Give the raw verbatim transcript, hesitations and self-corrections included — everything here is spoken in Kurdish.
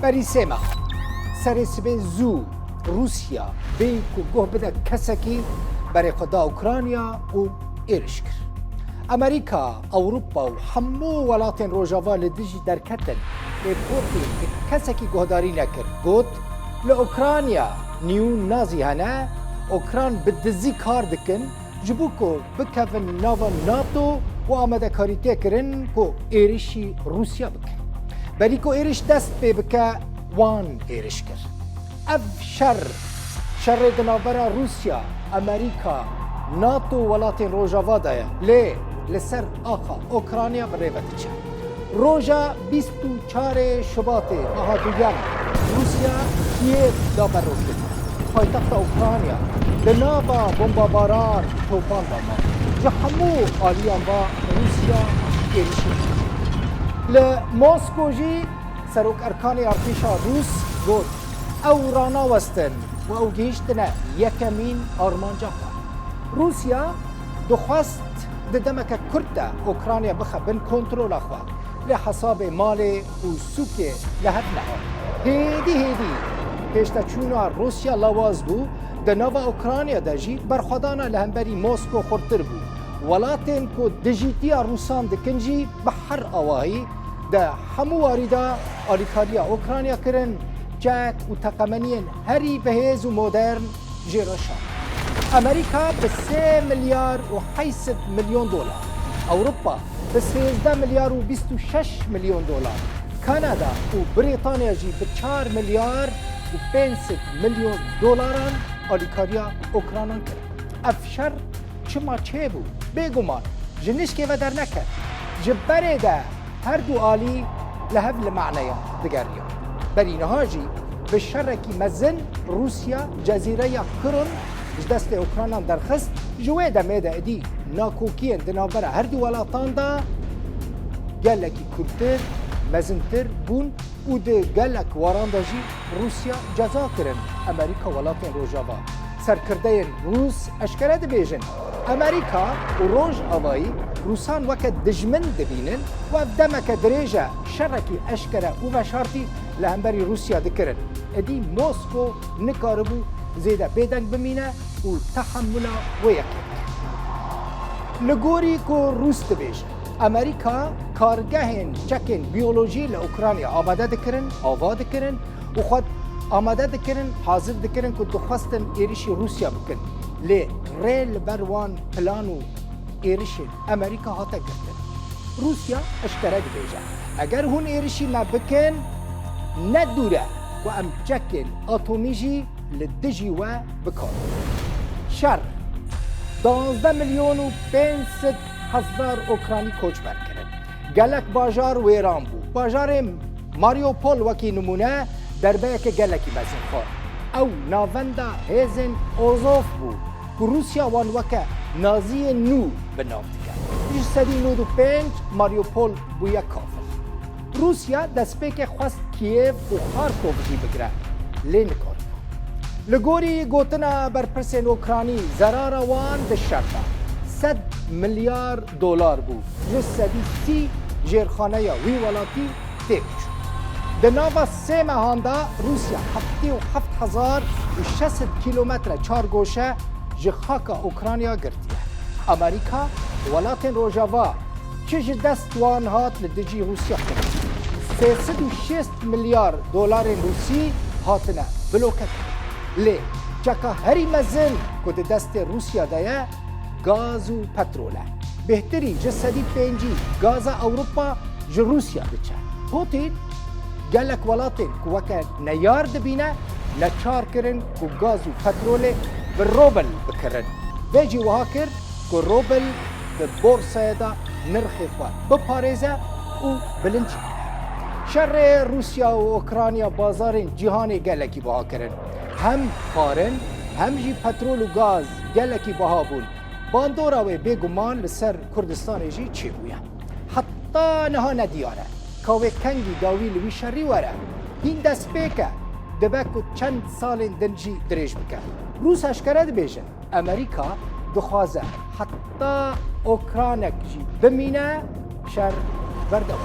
Berî sê meha serê sibê zû Rûsya bêyî ku guh bide kesekî berê xwe da Ukrayna û êriş kir. Amerîka, Ewropa û hemû welatên Rojava li dijî derketin, lê Putin bi kesekî guhdarî nekir. Got, li Ukrayna nîû nazî hene, Ukran bi dizî kar dikin, ji bo ku bikevin nava NATO û amadekarî tê kirin ku êrişî Rûsya bikin. Berî ku êriş dest pê bike, wan êriş kir. Ev şer, şerê di navbera Rûsya, Amerîka, NATO û welatên Rojava de ye, lê li ser axa Ukrayna bi rê ve diçe. Roja bîst û çarê Şubatê meha duyem, Rûsya Kîev da ber roketê. Paytexta Ukrayna di nava bombabaran û topan de ma. Ji hemû aliyan ve Rûsya êrişî kir. Li Mosko jî Serok Erkanê Artêşa Rûs got, ew ranawestin û ew gihîştine yekemîn armanca xwe. Rûsya dixwest di demeke kurt de Ukrayna bixe bin kontrola xwe, lê hesabê malê û sûkê li hev nehat. Hêdî hêdî pêşteçûna Rûsya lawaz bû, di nava Ukrayna de jî berxwedana li hemberî Mosko xurtir bû. Welatên ku dijîtiya Rûsan dikin jî bi her awahî di hemû warî de alîkariya Ukrayna kirin, çek û teqemeniyên herî bihêz û modern jê re şand. Amerîka bi sê milyar û heyt sed milyon dolar, Ewropa bi sêzdeh milyar û bîst û şeş milyon dolar, Kanada û Brîtanya jî bi çar milyar û pênc sed milyon dolaran alîkariya Ukraynan kirin. Ev şer çima çêbû? Bêguman ji nişkê ve derneket. Ji berê de her du alî li hev li maneya digeriyan. Berî niha jî bi şerekî mezin Rûsya cezîreya Krim ji destê Ukraynan derxist, ji wê demê de êdî nakokiyên di navbera her du welatan de gelekî kûrtir, mezintir bûn û di gelek waran de jî Rûsya ceza kirin Amerîka, welatên Rojava. Serkirdeyên Rûs eşkere dibêjin, Amerîka û Rojavayî Rûsan weke dijmin dibînin û ev demeke dirêj e şerekî eşkere û veşartî li hemberî Rûsya dikirin. Êdî Mosko nikaribû zêde bêdeng bimîne û tehemûla wê yekê bike. Li gorî ku Rûs dibêjin, Amerîka kargehên çekên biyolojî li Ukrayna amade dikirin, ava dikirin û xwe amade dikirin, hazir dikirin ku dixwestin êrişî Rûsya bikin. Lê rê li ber wan plan û êrişên Amerîka hate girtin. Rûsya eşkere dibêje, eger hûn êrişî me bikin, ne dûr e ku em çekên atomî jî li dijî we bikarin. Şer, duwazdeh milyon û pênc sed hezar Okranî koçber kirin. Gelek bajar wêran bû. Bajarê Mariupol wekî nimûne derbeyeke gelekî mezin xwar. Ew navenda hêzên Azov bû ku Rûsya wan weke Naziyên nû bi nav dike. Ji sedî nod û pênc Mariupol bûye kafil. Rûsya destpêkê xwest Kîev û Xarkov jî bigire, lê nikaribû. Li gorî gotina berpirsên Okranî, zerara wan di şer de sed milyar dolar bû. Ji sedî sî jêrxaneya wî welatî têk çû. Di nava sê mehan de Rûsya heftê û heft hezar û şeş sed kîlometre çargoşe ji xaka Ukrayna girtiye. Amerîka, welatên Rojava, çi ji dest wan hat li dijî Rûsya kirin. Sê sed û şêst milyar dolarên Rûsî hatine bloke kirin. Lê çeka herî mezin ku di destê Rûsya de ye, gaz û petrol e. Bêhtirî ji sedî pêncî gaza Ewropa ji Rûsya diçe. Putin gelek welatên ku weke neyar dibîne, neçar kirin ku gaz û petrolê bi rubl bikirin. Vê jî wiha kir ku rubl di borsayê de nirxê xwe biparêze û bilind jî bike. Şerê Rûsya û Ukrayna bazarên cîhanê gelekî biha kirin. Hem xwarin, hem jî petrol û gaz gelekî biha bûn. Bandora wê bêguman li ser Kurdistanê jî çêbûye. Heta niha nediyar e ka wê kengî dawî li wî şerî were. Hîn destpêk e, dibe ku çend salên din jî dirêj bike. Rûs eşkere dibêjin, Amerîka dixwaze heta okranek jî bimîne şer berdewam.